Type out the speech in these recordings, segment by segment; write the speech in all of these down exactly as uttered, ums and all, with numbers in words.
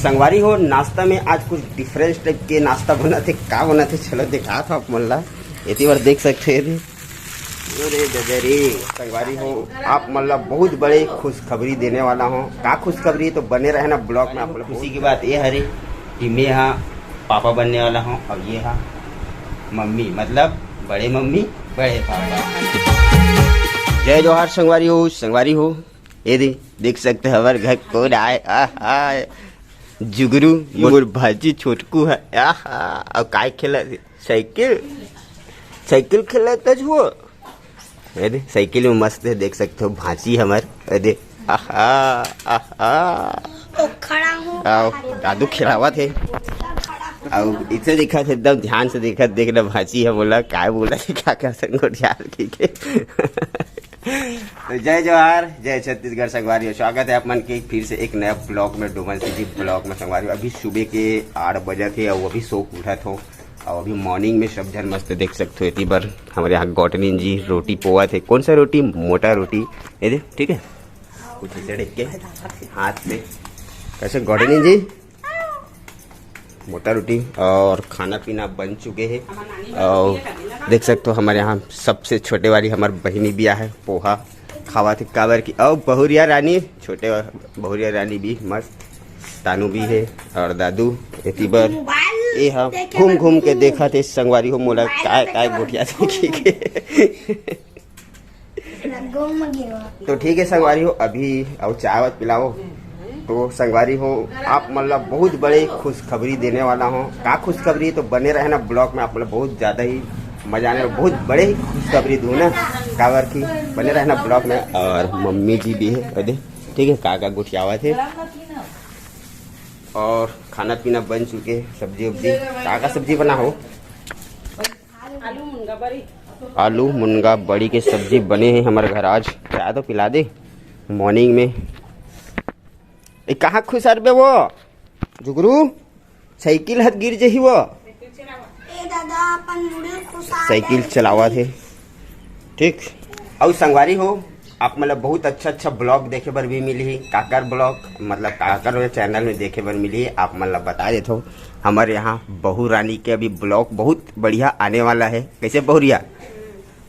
संगवारी हो, नाश्ता में आज कुछ डिफरेंट टाइप के नाश्ता बनत हे। का बनत हे, चलो दिखात हों आप मन ला। एती बर देख सकते हैं, अरे ददा रे। संगवारी हो, आप मन ला बहुत बड़े खुशखबरी देने वाला हों। का खुशखबरी, तो बने रहे ना ब्लॉग में। आप मन ला खुशी की बात ये हरे कि मैं हा पापा बनने वाला हों और ये हा मम्मी, मतलब बड़े मम्मी, बड़े पापा। जय जोहार संगवारी हो, संगवारी हो, ये दे, देख सकते हैं हमारे घर कौन आए। आहा, जुगरू, ये मोर भांची छोटकू है। आहा, और काय खेला, साइकिल, साइकिल खेला तज वो। ये दे, साइकिल में मस्त है, देख सकते हो भांची हमार। ये दे, आहा, आहा। ओ, खड़ा हूँ। आओ, दादू खिलावत है। खड़ा हूँ। आओ, इसे देखा थे, एकदम ध्यान से देखा, देखना भांची है, बोला, काय बोला कि क्या क्या संगोठ यार, ठीक है। तो जय जोहार, जय छत्तीसगढ़ संगवारी हो, स्वागत है आप मन के फिर से एक नया ब्लॉग में, डोमन सीजी ब्लॉग में संगवारी हो। अभी सुबह के आठ बजे थे और अभी सो के उठा थो और अभी मॉर्निंग में सब झन मस्त देख सकते हो। एती बर हमारे यहाँ गौटनीन जी रोटी पोआ थे। कौन सा रोटी? मोटा रोटी। ये दे, ठीक है, कुछ इसे ढक के हाथ से। कैसे गौटनीन जी? मोटा रोटी और खाना पीना बन चुके हैं। और देख सकते हो हमारे यहाँ सबसे छोटे वाली हमार बहिनी भी आहे, पोहा खावा थे काबर की। और बहुरिया रानी, छोटे वा-, बहुरिया रानी भी मस्त, तानू भी है और दादू एती बर। ये हम घूम घूम के देखा थे संगवारी हो, मोला काय काय गोठिया थे। तो ठीक है संगवारी हो, अभी आओ चाय वाय पिलाओ। तो संगवारी हो, आप मतलब बहुत बड़े खुशखबरी देने वाला हों। का खुशखबरी, तो बने रहे ना ब्लॉग में, आप मतलब बहुत ज़्यादा ही मजा आने वाला, बहुत बड़े ही खुशखबरी दूँ ना, काबर की बने रहे ना ब्लॉग में। और मम्मी जी भी है, अरे ठीक है, का का गोठियावा थे। और खाना पीना बन चुके, सब्जी उब्जी, का का सब्जी बना हो? आलू मुनगा बड़ी। आलू मुनगा बड़ी के सब्जी बने हैं हमारे घर आज। चाय तो पिला दे मॉर्निंग में। ए, कहाँ खुसर बे वो जुगरू? साइकिल हत गिर जही वो। ए दादा, अपन मुड़ी खुसा साइकिल चलावत हे। ठीक, अउ संगवारी हो, आप मतलब बहुत अच्छा अच्छा ब्लॉग देखे बर भी मिलही। काकर ब्लॉग, मतलब काकर चैनल में देखे बर मिलही, आप मतलब बता देथो। हमारे यहाँ बहू रानी के अभी ब्लॉग बहुत बढ़िया आने वाला है। कैसे बहुरिया?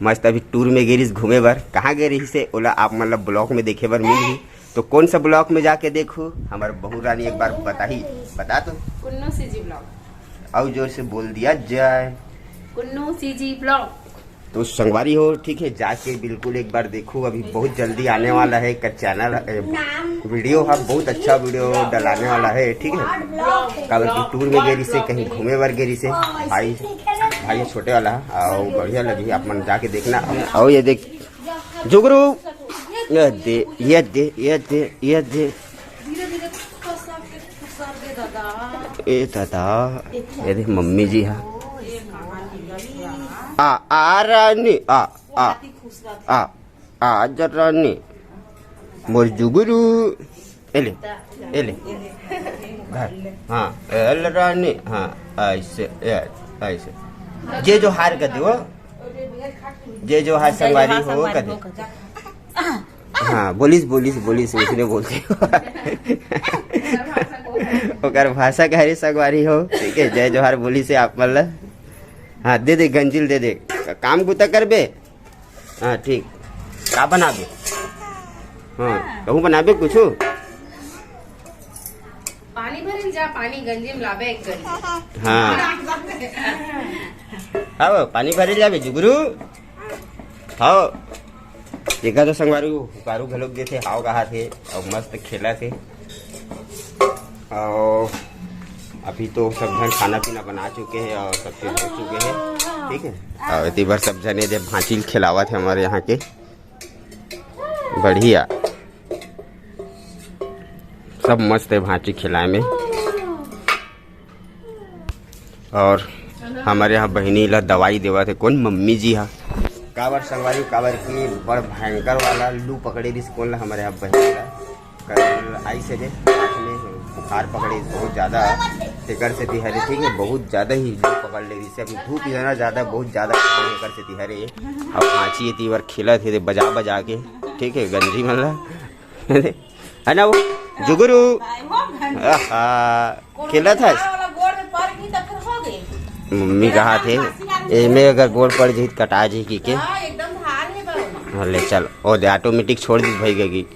मस्त अभी टूर में गे रिहिस घूमे बर। कहाँ गे रिहिस हे, ओला आप मतलब ब्लॉग में देखे बर मिलही। तो कौन सा ब्लॉग में जाके देखू, हमार बहू रानी एक बार बताही, बता तो। Kunnu CG blog. अउ जोर से बोल दिया जाए। Kunnu CG blog. तो संगवारी हो, ठीक है, जाके बिल्कुल एक बार देखो, अभी बहुत जल्दी आने वाला है एक चैनल, ए, वीडियो है, बहुत अच्छा वीडियो डलाने वाला है, ठीक है। काबर की टूर में गे रिहिस हे, कहीं घूमे बर गे रिहिस हे, भाई, भाई छोटे वाला, अउ बढ़िया लगी, आप मन जाके देखना। अउ ये देख, जुगरू, ये दे, ये दे, ये दे, ये दे। ए दादा, ये देख मम्मी जी हा। आ, आ रानी, आ, आ, आ, आ जा रानी, मोर जुगरू। एले, एले। घर, हाँ, एल रानी, हाँ, ऐसे, ए, ऐसे। जय जोहार कर दे वो। जय जोहार संगवारी हो कर दे। हाँ, बोलिस, बोलिस, बोलिस, उसने बोलते हो। ओकर भाषा का हरे संगवारी हो, ठीक है, जय जोहार बोलिस हे आप मन ला। हाँ, दे दे, गंजिल दे दे। काम बुता करबे? हाँ, ठीक। का बनाबे? हाँ, कहूँ बनाबे कुछू? पानी भरे जा, पानी गंजी में लाबे एक गंजी। हाँ। आओ, पानी भरे जाबे, जुगरू। हाँ। देखा तो संगवारी, हुकारू घलोक देथे, हाव कहा थे, अउ मस्त खेला थे। अउ अभी तो सब झन खाना पीना बना चुके हैं और सब चीज हो चुके हैं, ठीक है। और एती बर सब झन ये दे भांची ल खिलावत हे हमारे यहाँ के, बढ़िया, सब मस्त है भांची खिलाए में। और हमारे यहाँ बहिनी ला दवाई देवत हे, कौन मम्मी जी हा। काबर संगवारी, काबर की बड़ भयंकर वाला लू पकड़े रिहिस कोन ला हमारे यहाँ बहिनी ला। कल आइस हे जे, हाथ में बुखार पकड़े बहुत ज़्यादा, तेकर सेती हरे, ठीक है, बहुत ज़्यादा ही लू पकड़ ले रिहिस हे। अभी धूप इतना ज़्यादा, बहुत ज़्यादा पकड़े, तेकर सेती हरे। अब भांची एती बर खेलत हे बजा बजा के, ठीक है, गंजी मन ला। है ना वो? जुगुरू। भाई हो, घंटा। आहा, खेलत हस? वाला गोड़ में पड़ गई तो फिर हो गई। मम्मी कहा थे, एमे अगर गोड़ पड़ जाही त कटा जाही की के। हाँ, एकदम धार है बाबू। हाँ, ले चल, ओ दे, ऑटोमेटिक छोड़ दी भाई गगी।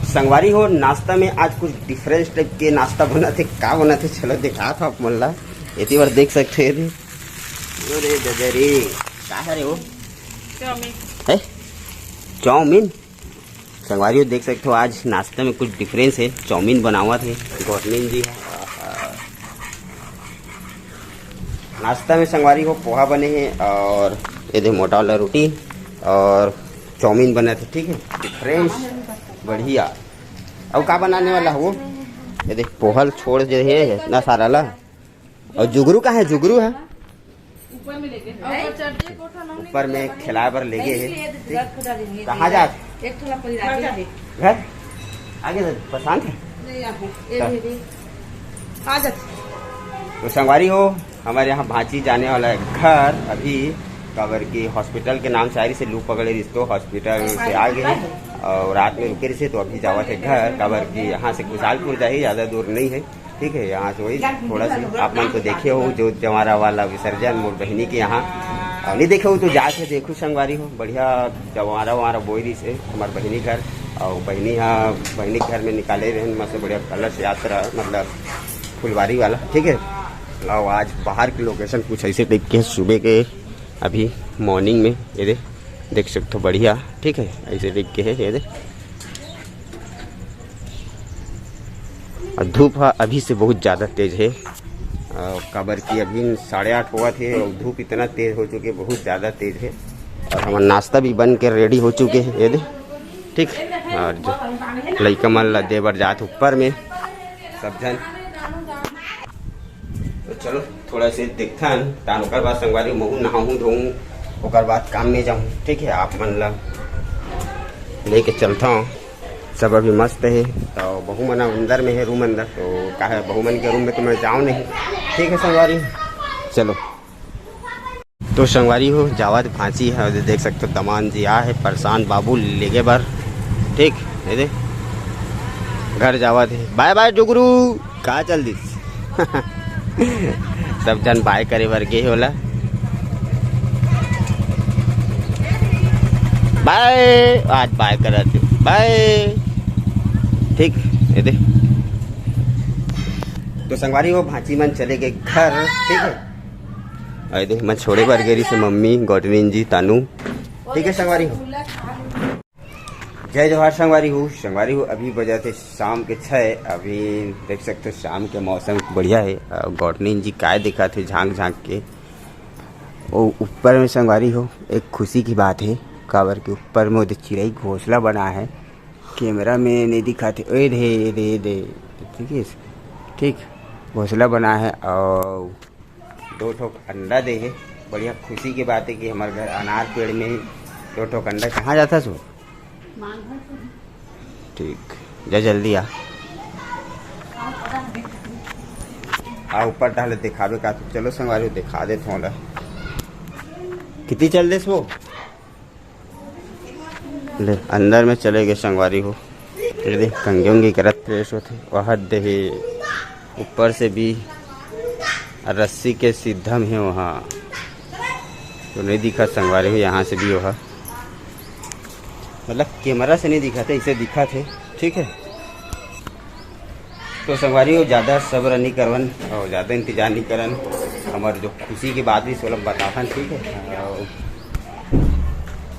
संगवारी हो, नाश्ता में आज कुछ डिफरेंस टाइप के नाश्ता बना थे। का बना थे, चलो दिखा था आप मन ला। इतनी बार देख सकते हैं। अरे ददा रे, का है रे वो? चाउमीन। है? चाउमीन? संगवारी हो, देख सकते हो, आज नाश्ते में कुछ डिफरेंस है। चाउमीन बनावत है गौतमीन जी। नाश्ता में संगवारी हो, पोहा बने हैं और ये दे मोटा वाला रोटी और चाउमीन बना थे, ठीक है, डिफरेंस बढ़िया। अब का बनाने वाला हो? ये देख, पोहल छोड़ दे है इतना सारा ला। और जुगरू का है? जुगरू है ऊपर में लेके, ऊपर चढ़ जाए, कोठा ना ऊपर में खिलाए बर लेगे है। कहाँ जात? एक थोड़ा परिवार है। घर आगे से पसंद है। नहीं, यहाँ, ये हाँ। भी, भी। आ जाते। तो संगवारी हो, हमारे यहाँ भांची जाने वाला है घर अभी, काबर की हॉस्पिटल के नाम शायरी से लू पकड़े रिस, तो हॉस्पिटल से आ गए हैं और रात में रुके रिस, तो अभी जावत है घर, काबर की यहाँ से खुशहालपुर जाही, ज़्यादा दूर नहीं है। ठीक है, यहाँ से वही थोड़ा सा आप मन तो देखे हो जो जवारा वाला विसर्जन मोर बहिनी के यहाँ, और नहीं देखे हो तो जाके देखो संगवारी हो, बढ़िया जवारा वारा बोई रिस है हमार बहिनी घर। और बहिनी, हाँ, बहिनी के घर में निकाले रहन मस्त बढ़िया कलश यात्रा, मतलब फुलवारी वाला, ठीक है। और आज बाहर की लोकेशन कुछ ऐसे टाइप के है, सुबह के अभी मॉर्निंग में ये दे, देख सकते हो बढ़िया, ठीक है, ऐसे टाइप के है ये दे। और धूप ह अभी से बहुत ज़्यादा तेज है, और काबर कि अभी साढ़े आठ होवत है और धूप इतना तेज हो चुके, बहुत ज़्यादा तेज है। और हमार नाश्ता भी बन के रेडी हो चुके हैं, ये दे, ठीक। और जो लइका मन ला दे बर जात ऊपर में सब जन। तो चलो थोड़ा से देखथन, तान ओकर बाद संगवारी महू नहाहूँ धोऊँ, ओकर बाद काम में जाऊँ, ठीक है। आप मन ला लेके चलता हूँ। सब अभी मस्त है, तो बहू मन अंदर में है, रूम अंदर। तो का है, बहू मन के रूम में तो मैं जाऊँ नहीं, ठीक है संगवारी। चलो, तो संगवारी हो, जावत भांची है, देख सकते हो दमान जी आ है, परेशान बाबू लेगे बर, ठीक, ये दे, घर जावत है। बाय बाय जुगरू, का चल दिस? सब जन बाय करे बर गे होला। बाय, आज बाय करत हे। बाय। ठीक, ये दे। तो संगवारी हो, भांची मन चले गए घर, ठीक है। अरे दे, मैं छोड़े बर गेरी से मम्मी, गौटरीन जी, तानू। ठीक है संगवारी हो। जय जोहार संगवारी हो। संगवारी हो, अभी बजा थे शाम के छः। अभी देख सकते हो शाम के मौसम बढ़िया है। अ, गौटनीन जी काय दिखा थे झांक झांक के। वो ऊपर में संगवारी हो, एक खुशी की बात है, काबर के ऊपर में वो चिड़ई घोंसला बना है, कैमरा में नहीं दिखा थे। ए दे, ए दे, ए दे, ठीक है, ठीक, घोंसला बना है और दो ठोक अंडा दे हे। बढ़िया खुशी के बात है कि हमारे घर अनार पेड़ में दो ठोक अंडा। कहाँ जाता सो? ठीक, जा जल्दी आ। आ ऊपर टहले दिखावे का, तो चलो संगवारी दिखा दे थोड़ा। कितनी चल दे सो? ले, अंदर में चले गए संगवारी हो। ये देख, कंघी उंघी करत फ्रेश होथे। वह दे ऊपर से भी रस्सी के सीधा में है वहाँ। तो नहीं दिखा संगवारी हो, यहाँ से भी वह, मतलब कैमरा से नहीं दिखा थे, इसे दिखा थे, ठीक है। तो संगवारी हो, ज़्यादा सब्र नहीं करवन और ज़्यादा इंतजार नहीं करन। हमारे जो खुशी की बात भी सोलह बताथन, ठीक है। और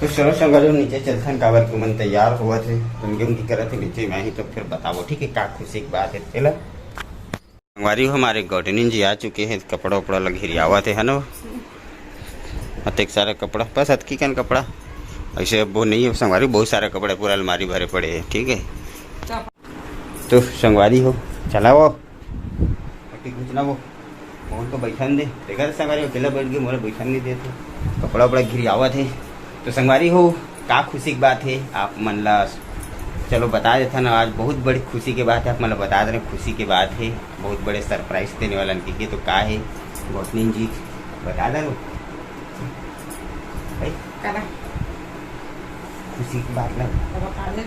तो चलो संगवारी हो, नीचे चलथन, काबर के मन तैयार हुआ थे, उनके उनकी करत है नीचे में ही, तो फिर बताओ, ठीक है, का खुशी की बात है। चला संगवारी हो, हमारे गौटनीन जी आ चुके हैं, कपड़ा उपड़ा लग हिरियावत है, है ना? अतेक सारा कपड़ा, बस अतकी कन कपड़ा, ऐसे अब वो नहीं है संगवारी, बहुत सारा कपड़ा पूरा अलमारी भरे पड़े हैं, ठीक है। तो संगवारी हो, चला वो पट्टी खींचना वो, मोहन को बैठन दे। देखा था संगवारी, अकेला बैठ के मोला बैठन नहीं देते, कपड़ा उपड़ा घिरियावत है। तो संगवारी हो, का खुशी की बात है आप मन ला, चलो बता देता ना। आज बहुत बड़ी खुशी की बात है, आप मन ला बता दे रहे, खुशी की बात है, बहुत बड़े सरप्राइज देने वाला इनके लिए। तो का है गौतनीन जी, बता दे रो भाई। का बा? खुशी की बात ला बता दे।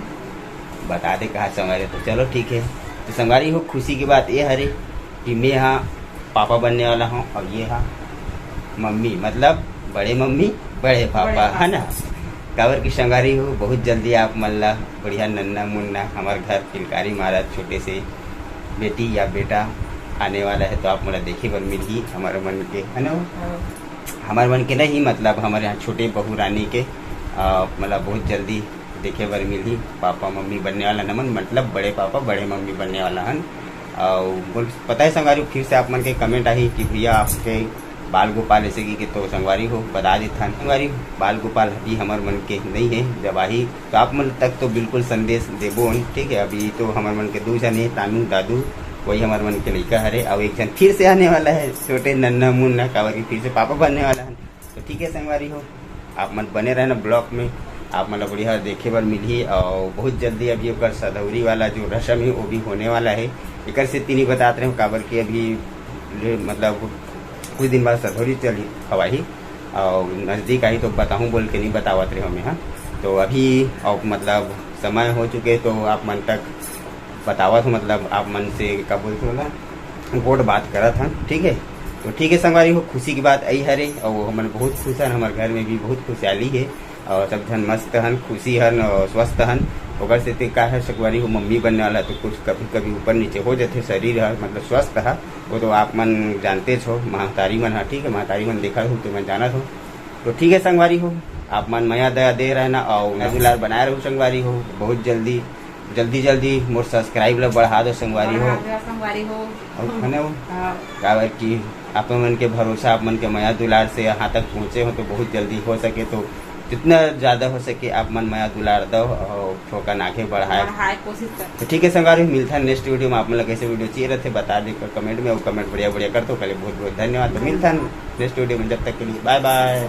बता दे कहा संगवारी। तो चलो ठीक है। तो संगवारी हो, खुशी की बात ये हरे कि मैं हा पापा बनने वाला हूँ और ये हा मम्मी, मतलब बड़े मम्मी, बड़े पापा, बड़े पापा। है ना? काबर की संगवारी हो, बहुत जल्दी आप मन ला बढ़िया नन्ना मुन्ना हमार घर किलकारी महाराज छोटे से बेटी या बेटा आने वाला है, तो आप मन ला देखे बर मिलही हमारे मन के, है ना? हाँ। हमारे मन के नहीं, मतलब हमारे यहाँ छोटे बहू रानी के, अ, मतलब बहुत जल्दी देखे बर मिलही। पापा मम्मी बनने वाला नमन, मतलब बड़े पापा बड़े मम्मी बनने वाला हन। और बोल, पता है संगवारी, फिर से आप मन के कमेंट आही कि भैया आपके बाल गोपाल ऐसे की, कि तो संगवारी हो बता देथन। संगवारी, बाल गोपाल अभी हमर मन के नहीं है, जब आही तो आप मन तक तो बिल्कुल संदेश देबो, ठीक है? अभी तो हमर मन के दू जन है, तानू दादू, वही हमर मन के लइका हरे, और एक जन फिर से आने वाला है, छोटे नन्ना मुन्ना, काबर की फिर से पापा बनने वाला है। तो ठीक है संगवारी हो, आप मन बने रहना ब्लॉग में, आप मन ला बढ़िया देखे बर मिलही। और बहुत जल्दी अभी ओकर सधौरी वाला जो रस्म है वो भी होने वाला है। एकर से तीनी बतात रहे हो, काबर कि अभी ले, मतलब कुछ दिन बाद सधौरी चली हवाही और नज़दीक आही तो बताहूँ बोल के नहीं बतावत रहे हो मैं, हाँ। तो अभी और मतलब समय हो चुके तो आप मन तक बतावत हो, मतलब आप मन से का बोलते होला, गोठ बात करत हन, ठीक है। तो ठीक है संगवारी हो, खुशी की बात आई हरे और वो हमन बहुत खुश हन, हमारे घर में भी बहुत खुशहाली है और सब जन मस्त हन, खुशी हन और स्वस्थ हन। ओकर सेती का है संगवारी हो, मम्मी बनने वाला तो कुछ कभी कभी ऊपर नीचे हो जाते शरीर है, मतलब स्वस्थ है, वो तो आप मन जानते छो महतारी मन हा, ठीक है, महतारी मन देखा हो तो मन जानत हो। तो ठीक है संगवारी हो, आप मन मया दया दे रहना और दुलार बनाए रहू संगवारी हो। बहुत जल्दी जल्दी जल्दी मोर सब्सक्राइब ला बढ़ा दो संगवारी हो। बढ़ा दो संगवारी हो। और है ना वो? हाँ। काबर कि आप मन के भरोसा, आप मन के मया दुलार से यहाँ तक पहुँचे हो तो बहुत जल्दी हो सके तो जितना ज़्यादा हो सके आप मन मया दुलार दो और थोकन आगे बढ़ाए। बढ़ाए कोशिश कर। तो ठीक है संगवारी, मिलता है नेक्स्ट वीडियो में। आप मन ला कैसे वीडियो चाहिए रहते बता दे कमेंट में, और कमेंट बढ़िया बढ़िया कर दो। पहले बहुत बहुत धन्यवाद। तो मिलता है नेक्स्ट वीडियो में, जब तक के लिए बाय बाय।